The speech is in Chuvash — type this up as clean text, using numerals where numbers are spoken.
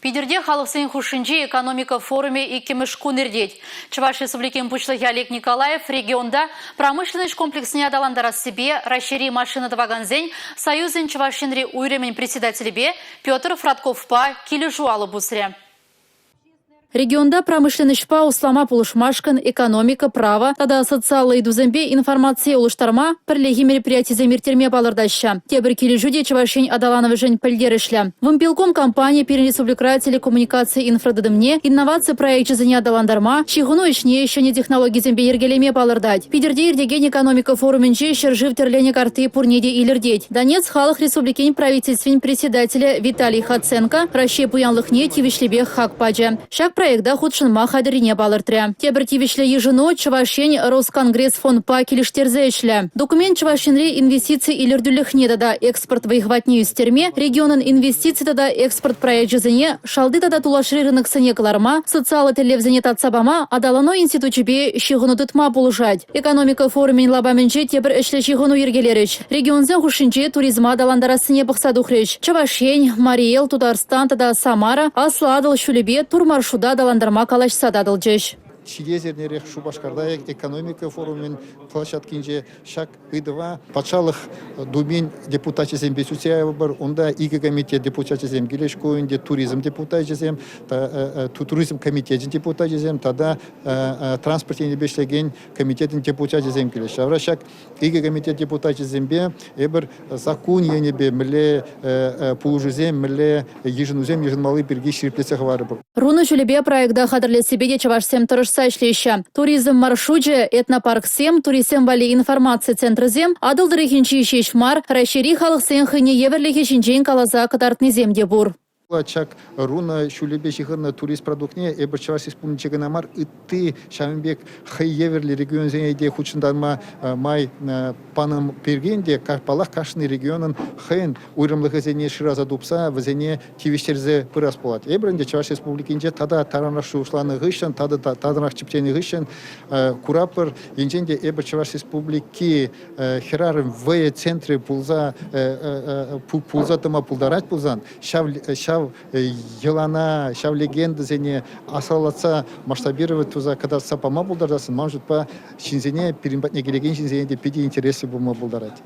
Питӗрте халӑхсен хушшинчи экономика форумӗ иккӗмӗш кун иртет. Чӑваш Республикин Пуҫлӑхӗ Олег Николаев регионта промышленноҫ комплексне аталантарассипе Раҫҫейри машина тӑвакансен союзӗн Чӑваш Енри уйрӑмӗн председателӗпе Петр Фродковпа килӗшӳ алӑ пусрӗ. Регионта промышленноҫпа услама пулӑшмашкӑн экономика, право тата социаллӑ ыйтусемпе информацие улӑштарма пӗрлехи мероприятисем ирттерме палӑртаҫҫӗ. Тепӗр килӗшӳ те Чӑваш Ен аталанӑвӗшӗн пӗлтерӗшлӗ. Вымпелком компани пирӗн республикӑра телекоммуникаци инфратытӑмне, инноваци проекчӗсене аталантарма, ҫыхӑну ӗҫне ҫӗнӗ технологисемпе йӗркелеме палӑртать. Питӗрте иртекен экономика форумӗнче ҫӗршыв тӗрленӗ картти пурне те илӗртет. Донецк Халӑх Республикин Правительствин Председателӗ Виталий Хоценко Раҫҫей пуянлӑхне тивӗҫлипех хак пачӗ. Ҫак проекта хутшӑнма хатӗррине палӑртрӗ. Тепӗр тивӗҫлӗ йышӑну Чӑваш Ен Росконгресс фондпа килӗштерсе ӗҫлӗ. Документ Чӑваш Енри инвестици илӗртӳлӗхне тата экспорт вӑй-хӑватне ӳстерме, регионӑн инвестици тата экспорт проекчӗсене шалти тата тулашри рыноксене кӑларма, социаллӑ тӗллевсене татса пама аталану институчӗпе ҫыхӑну тытма пулӑшать. Экономика форумӗн лапамӗнче тепӗр ӗҫлӗ ҫыхӑну йӗркелерӗҫ. Регионсен хушшинче туризма аталантарассине пӑхса тухрӗҫ. Чӑваш Ен, Мари Эл, Тутарстан тата Самара Аслӑ Атӑл ҫулӗпе турмаршрута аталантарма калаҫса татӑлчӗҫ. Ҫитес эрнерех Шупашкарта экономика форумӗн площадкинче ҫак ыйтӑва Патшалӑх Думин депутачӗсемпе сӳтсе явӑпӑр. Унта икӗ комитет депутачӗсем килӗҫ. Ку ӗнтӗ туризм депутачӗсем, туризм комитечӗн депутачӗсем тата транспорт енӗпе ӗҫлекен комитетӗн депутачӗсем килӗҫ. Ҫавра ҫак икӗ комитет депутачӗсемпе эпир саккун енӗпе мӗнле пулӑшусем, мӗнле йышӑнусем йышӑнмалли пирки ҫирӗплетсе хӑварӑпӑр. Рунӑ ҫулӗпе проекта хатӗрлессипе те чӑвашсем тӑрӑшса ӗҫлеҫҫӗ. Туризм маршручӗ, этнопарксем, туристсем валли информаци центрӗсем Атӑл тӑрӑхӗнчи ҫеҫ мар, Раҫҫейри халӑхсен хӑйне евӗрлӗхӗ ҫинчен каласа кӑтартнисем те пур. Ҫак рунӑ ҫулӗпе ҫыхӑннӑ турист продуктне эпир Чӑваш Республикинче кӑна мар, ытти ҫавӑн пек хӑй евӗрлӗ регионсене те хутшӑнтарма май панӑ пирки ӗнтӗ, паллах, кашни регионӑн хӑйӗн уйрӑмлӑхӗсене шыраса тупса вӗсене тивӗҫтерсе пырас пулать. Эпир ӗнтӗ Чӑваш Республикинче тата таранрах шухӑшланӑ хыҫҫӑн, тата таранрах чӗпченӗ хыҫҫӑн куратпӑр, енчен те эпир Чӑваш Республики хӗрарӑм вӑйӑ центрӗ пулса пулса тӑма пултарать пулсан, ҫав ҫав йӑлана, ҫав легендӑсене асаллатса масштабировать туса кӑтартса пама пултарсассӑн, ман шутпа, ҫынсене, пирӗн патне килекен ҫынсене те питӗ интереслӗ пулма пултарать.